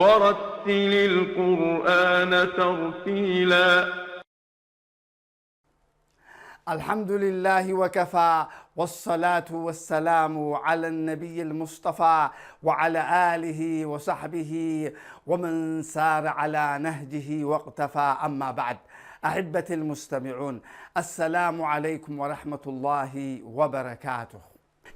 ورتل القرآن ترتيلا. الحمد لله وكفى، والصلاة والسلام على النبي المصطفى وعلى آله وصحبه ومن سار على نهجه واقتفى. أما بعد، أحبتي المستمعون، السلام عليكم ورحمة الله وبركاته.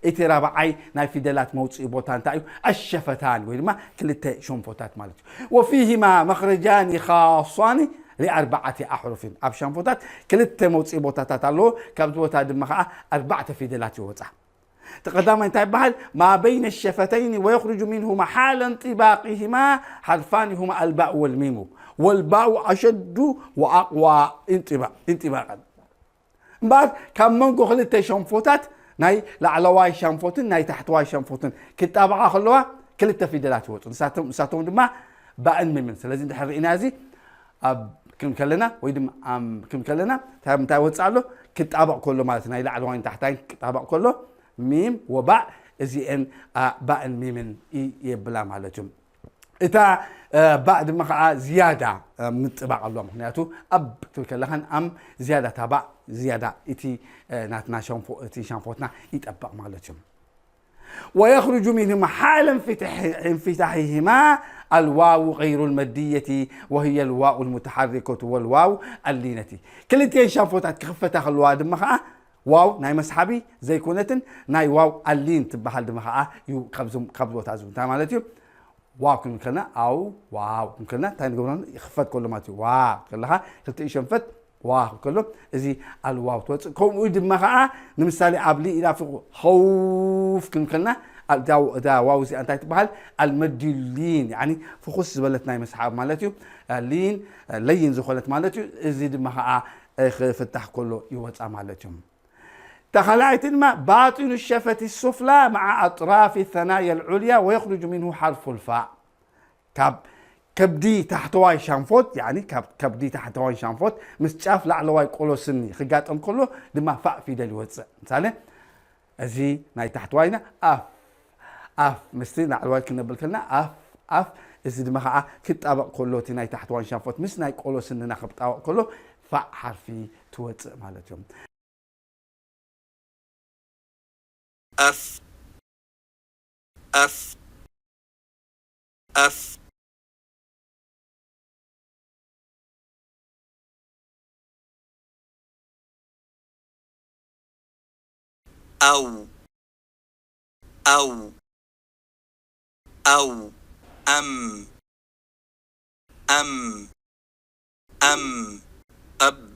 እቲ ራብዓይ ናይ ፊደላት መውፅኢ ቦታ እንታይ እዩ? ኣሸፈታን ወይ ድማ ክልተ ሸንፎታት ማለት እዩ። ወፊሂማ መኽረጃኒ ኻሷኒ ሊኣርባዓቲ ኣሕሩፊን፣ ኣብ ሸንፎታት ክልተ መውፅኢ ቦታታት ኣለዎ። ካብዚ ቦታ ድማ ከዓ ኣርባዕተ ፊደላት ይወፃ። እቲ ቀዳማይ እንታይ ይበሃል? ማ በይነ ሸፈተይኒ ወየኽርጁ ሚንሁማ ሓለ እንጢባቂሂማ ሓርፋኒ ሁማ ኣልባእ ወልሚሙ፣ ወልባኡ ኣሸዱ ወኣቕዋ እንጢባቀን። እምበኣር ካብ መንጎ ክልተ ሸንፎታት ናይ ላዕለዋይ ሸንፎትን ናይ ታሕተዋይ ሸንፎትን ክጣበቓ ከለዋ ክልተ ፊደላት ይወፁ። ንሳቶም ድማ ባእን ሚምን። ስለዚ እንድሕር ርኢና እዚ ኣብ ክንከለና ወይ ድማ ኣም ክንከለና እንታይ ወፅእ ኣሎ? ክጣበቕ ከሎ ማለት ናይ ላዕለዋይን ታሕታይን ክጣበቕ ከሎ ሚም ወባእ እዚአን ባእን ሚምን የብላ ማለት እዩ። እታ ባእ ድማ ከዓ ዝያዳ ምጥባቕ ኣለዋ። ምክንያቱ ኣብ ክትብል ከለኻን ኣም ዝያዳ እታ ባእ ዝያዳ እቲ ናትና ሸንፎ እቲ ሸንፎትና ይጠበቕ ማለት እዩ። ويخرج منهما حال انفتاحهما الواو غير المدية وهي الواو المتحركة والواو اللينة. ክልቲኤን ሸንፎታት ክኽፈታ ከለዋ ድማ ከዓ ዋው ናይ መስሓቢ ዘይኮነትን ናይ ዋው ኣሊን ትበሃል ድማ ከዓ እዩ። ካብዚ ቦታ እዚ እንታይ ማለት እዩ? ዋው ክንብል ከለና ኣው ዋው ክንብል ከለና እንታይ ንገብሮ? ይኽፈት ከሎ ማለት እዩ። ዋ ከለኻ ክልቲኡ ሸንፈት ዋ ከሎ እዚ ኣልዋው ትወፅእ። ከምኡ ድማ ከዓ ንምሳሌ ኣብ ሊ ኢላ ፍቑ ኸውፍ ክንብል ከለና እዛ ዋው እዚኣ እንታይ ትበሃል? ኣልመድዩ ሊን ያኒ ፍኹስ ዝበለት ናይ መስሓብ ማለት እዩ። ሊን ለይን ዝኾነት ማለት እዩ። እዚ ድማ ከዓ ክፍታሕ ከሎ ይወፃ ማለት እዩ። ተኻልኣይቲ ድማ ባጢኑ ሸፈቲ ሱፍላ መዓ ኣጥራፊ ሰናያ ልዑልያ ወየኽርጁ ሚንሁ ሓርፉ ልፋእ። ካብ ከብዲ ታሕተዋይ ሻንፎት ያኒ ካብ ከብዲ ታሕተዋይ ሻንፎት ምስ ጫፍ ላዕለዋይ ቆሎ ስኒ ክጋጠም ከሎ ድማ ፋእ ፊደል ይወፅእ። ምሳሌ እዚ ናይ ታሕተዋይና ኣፍ ኣፍ ምስቲ ላዕለዋይ ክነብል ከልና ኣፍ ኣፍ እዚ ድማ ከዓ ክጣበቕ ከሎ እቲ ናይ ታሕተዋይ ሻንፎት ምስ ናይ ቆሎ ስንና ክጣበቕ ከሎ ፋእ ሓርፊ ትወፅእ ማለት እዩ። أف أف أف أو أو أو أم أم أم أب